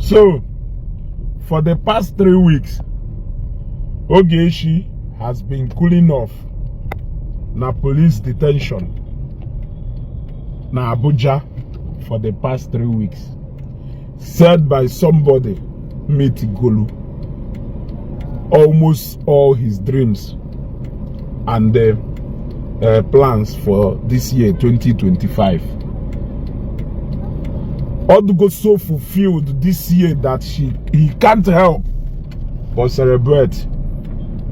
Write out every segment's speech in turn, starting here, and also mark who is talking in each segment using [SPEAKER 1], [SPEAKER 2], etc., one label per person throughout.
[SPEAKER 1] So for the past 3 weeks, Ogechi has been cooling off na police detention na Abuja for the past 3 weeks, said by somebody meet Golu almost all his dreams and the plans for this year, 2025. Odugo so fulfilled this year that she he can't help but celebrate.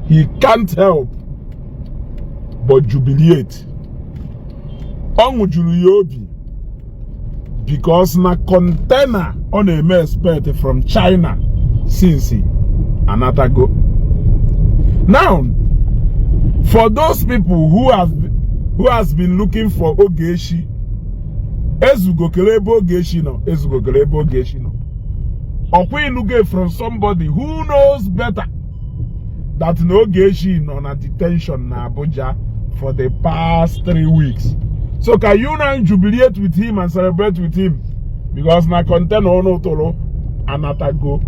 [SPEAKER 1] He can't help but jubilate. Ọṅụ juru ya obi because na container ọ na-eme expect from China since anatago. Now, for those people who has been looking for Ogechi, ezugo kele ebe Ogechi nọ, ezugo kele ebe Ogechi nọ. Ọkwa ịnụgo from somebody who knows better that na Ogechi nọ na detention na Abuja for the past 3 weeks. So can you now jubilate with him and celebrate with him? Because na container ọnụ tụrụ anatago.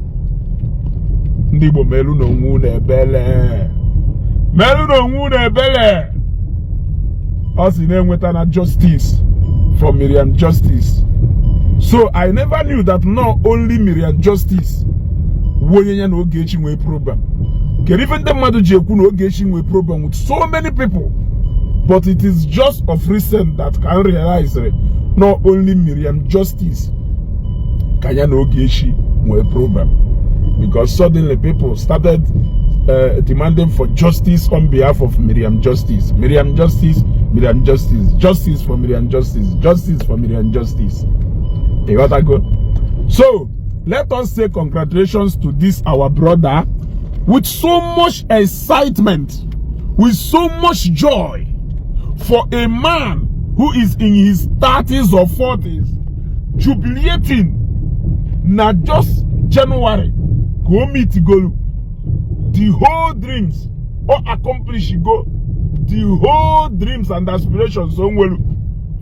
[SPEAKER 1] Ndị Igbo, melu na onwe unu ebele. Melu na onwe unu ebele. Ọ sị na-enweta na justice for Miriam Justice. So I never knew that not only Miriam Justice wu onye ya na Ogechi nwee problem. Kedu ife ndị mmadụ ji ekwu na Ogechi nwee problem with so many people? But it is just of recent that can realize not only Miriam Justice ka ya na Ogechi nwee problem. Because suddenly people started demanding for justice on behalf of Miriam Justice. Miriam Justice, Miriam Justice, justice for Miriam Justice, justice for Miriam Justice. You got go. So let us say congratulations to this our brother with so much excitement, with so much joy, for a man who is in his 30s or 40s jubilating na just January ka o meet golu the whole dreams or accomplish go the whole dreams and aspirations o nwelu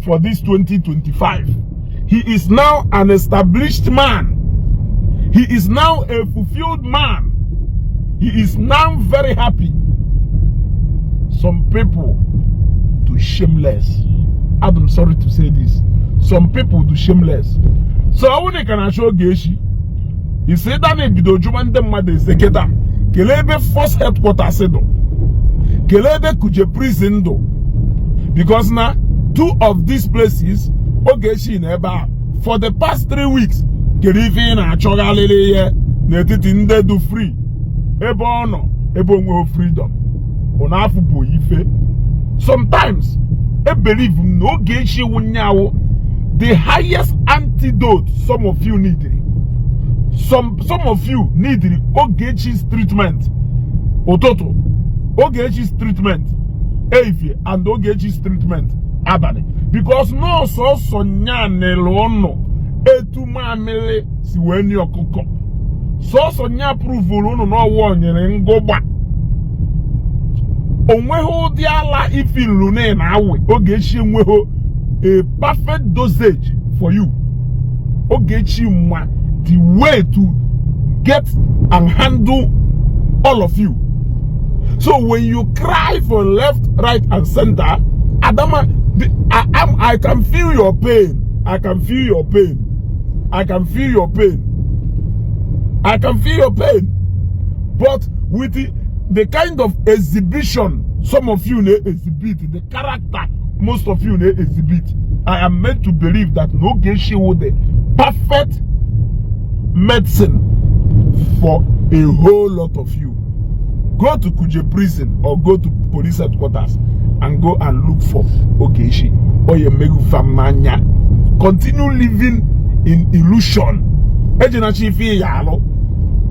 [SPEAKER 1] for this 2025. He is now an established man. He is now a fulfilled man. He is now very happy. Some people do shameless. I'm sorry to say this, some people do shameless. So ọ bụrụ na ị ka na-achọ Ogechi, isi ịda na-ebido jụma ndị mmadụ ese kịta, kelee ebe force headquarters dụ, kelee ebe Kuje prison dụ, because na two of these places Ogechi na ebe a for the past 3 weeks. Kedu ife ị na-achọgharịrị ihe n'etiti ndị du free ebe ọ nọ, ebe onweghị freedom? Ụna afọ bụ ife. Sometimes I believe m na Ogechi wụnyawo the highest antidote some of you need. Some of you need Ogechi's treatment ụtụtụ, Ogechi's treatment ehihie and Ogechi's treatment abalị, because nọọsụ ọsọ nyanịrị ụnụ etu mamịrị si wee nye ọkụkọ sọsọ nya pruvuru ụnụ n'ọwụ onyere ngụgba. Onweghị ụdị ala ifiluru na ị na-awe, Ogechi enweghị a perfect dosage for you. Ogechi ma the way to get and handle all of you. So when you cry for left, right and center, Adama, I can feel your pain. I can feel your pain. I can feel your pain. I can feel your pain. But with the kind of exhibition some of you may exhibit, the character most of you may exhibit, I am meant to believe that Ogechi would the perfect medicine for a whole lot of you. Go to Kuje prison or go to police headquarters and go and look for Ogechi. Oyemegu Famanya. Continue living in illusion. Ejinachi ife ya alụ.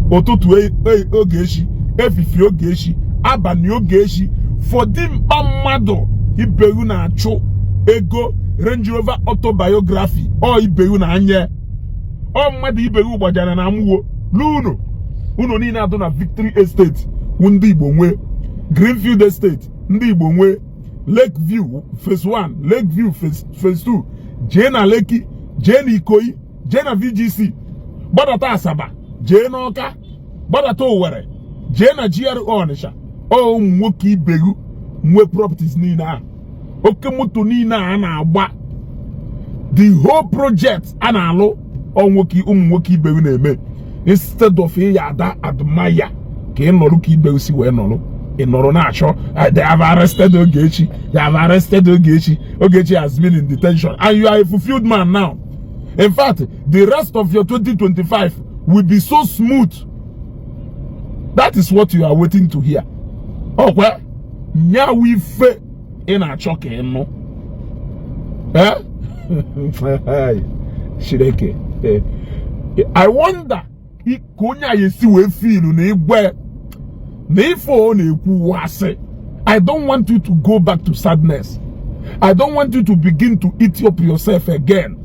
[SPEAKER 1] Ụtụtụ Ogechi, efifie Ogechi, abalị Ogechi, for dimkpa mmadụ ibewu na-achụ ego Range Rover autobiography ọ ibewu na anya ọ mmadụ ibewu gbajara na amụwo n'unu unu niile adụ na Victory Estate wụ ndị Igbo nwee Greenfield Estate, ndị Igbo nwee Lakeview Phase 1, Lakeview Phase 2, jee na Lekki, jee na Ikoyi, jee na VGC. Gbadata Asaba, jee n'Ọka, gbadata Owerri, jee na GRA Ọnịsha. Ọ ụmụ nwoke ibegu nwe properties niile ahụ, oke moto niile a na-agba, the whole project a na-alụ, ọ nwoke, ụmụ nwoke ibegu na-eme. Instead of ịya ada admire ka ị nọrọ ka ibegu si wee nọrọ, ị nọrọ na-achọ, "They have arrested Ogechi, they have arrested Ogechi." Ogechi has been in detention and you are a fulfilled man now. In fact, the rest of your 2025 will be so smooth. That is what you are waiting to hear. Ọkwa nyawu ife ị na-achọ ka ị nụ. Eh? Chineke. I wonder ka onye a esi wee feel na igwe na ife ọ na-ekwu asị. I don't want you to go back to sadness. I don't want you to begin to eat up yourself again.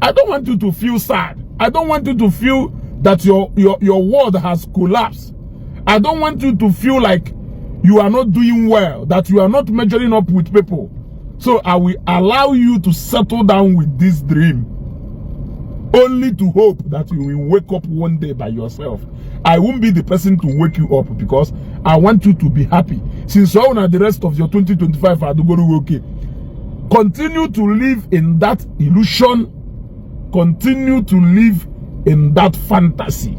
[SPEAKER 1] I don't want you to feel sad. I don't want you to feel that your world has collapsed. I don't want you to feel like you are not doing well, that you are not measuring up with people. So I will allow you to settle down with this dream, only to hope that you will wake up one day by yourself. I won't be the person to wake you up because I want you to be happy. Since all now the rest of your 2025 are go okay. Continue to live in that illusion. Continue to live in that fantasy.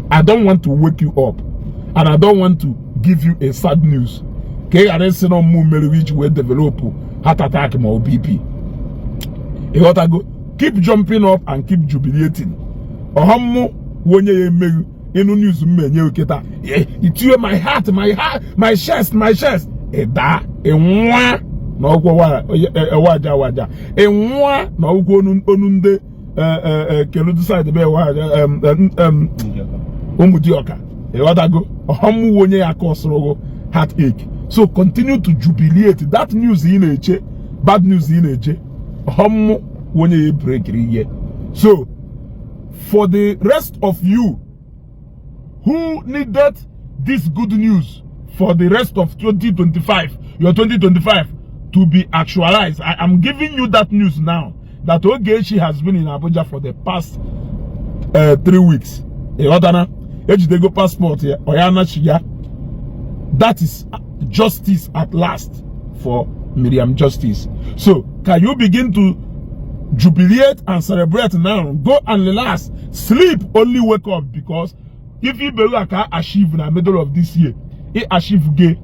[SPEAKER 1] I don't want to wake you up, and I don't want to give you a sad news. Ka ị ghara ịsị na ọmụmụ mere iji wee develop heart attack ma ọ BP. Ịghọtago? Keep jumping up and keep jubilating. Ọha mmụ onye ya emeghu ịnụ news m enye kịta, itinye my heart, my heart, my chest, my chest, ịdaa, ịnwa na ọgwụ waja waja, ịnwa na ọgwụ onu onu ndị keludu side be waja ụmụdịọka. Ịghọtago? Ọha mmụọ onye ya aka ọsụrụ heartache. So continue to jubilate. That news ị na-eche, bad news ị na-eche, ọha mmụ onye ya breakiri ihe. So for the rest of you who needed this good news for the rest of 2025, your 2025 to be actualized, I am giving you that news now that Ogechi has been in Abuja for the past 3 weeks. Ịghọtana? Ejidego passport ya, ọ ya anachi ya. That is justice at last for Miriam Justice. So can you begin to jubilate and celebrate now? Go and relax, sleep, only wake up, because if you believe ka achieve na middle of this year, ị achieve ge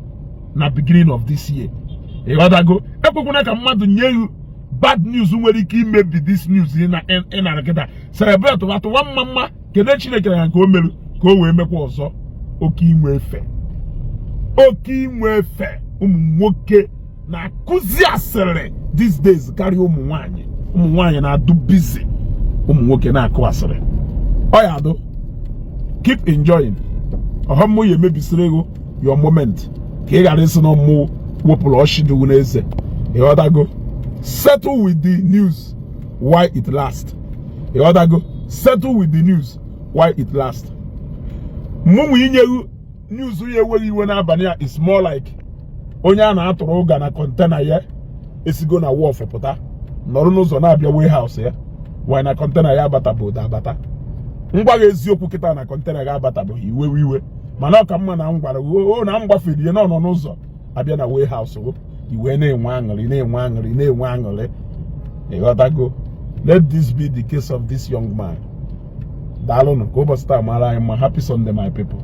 [SPEAKER 1] na beginning of this year. Ịghọtago? Ekwekwana ka mmadụ nye you bad news nwere ike imebi this news ị na ị nara kịta. Celebrate, tụwa tụwa mma mma, kedu Chineke na nke o meru ka o wee mekwa ọzọ. Oke inwe efe, oke inwe efe. Ụmụ nwoke na-akụzi asịrị these days karịa ụmụ nwanyị. Ụmụ nwanyị na-adụ busy, ụmụ nwoke na-akụ asịrị. Ọ ya adụ. Keep enjoying. Ọghọm ya emebisiri ego your moment ka ị ghara ịsị na mmụ wepụrụ ọchị dị n'eze. Ịghọtago? Settle with the news while it lasts. Ịghọtago? Settle with the news while it lasts. Mụnwa inyewu news ya enweghị iwe n'abalị a is more like onye a na-atụrụ ụga na container ya esigo na wharf pụta, nọrọ n'ụzọ na-abịa warehouse ya, why na container ya abatabodo abata. Ngwa gị eziokwu kịta na container ga abatabeghị, iwe iwe, mana ọ ka mma na m gwara o na m gbafere ihe na ọ nọ n'ụzọ abịa na warehouse o, iwe na-enwe aṅụrị, na-enwe aṅụrị, na-enwe aṅụrị. Ịghọtago? Let this be the case of this young man. Daalụnụ. Ka ụbọchị taa mara anyị mma. Happy Sunday, my people.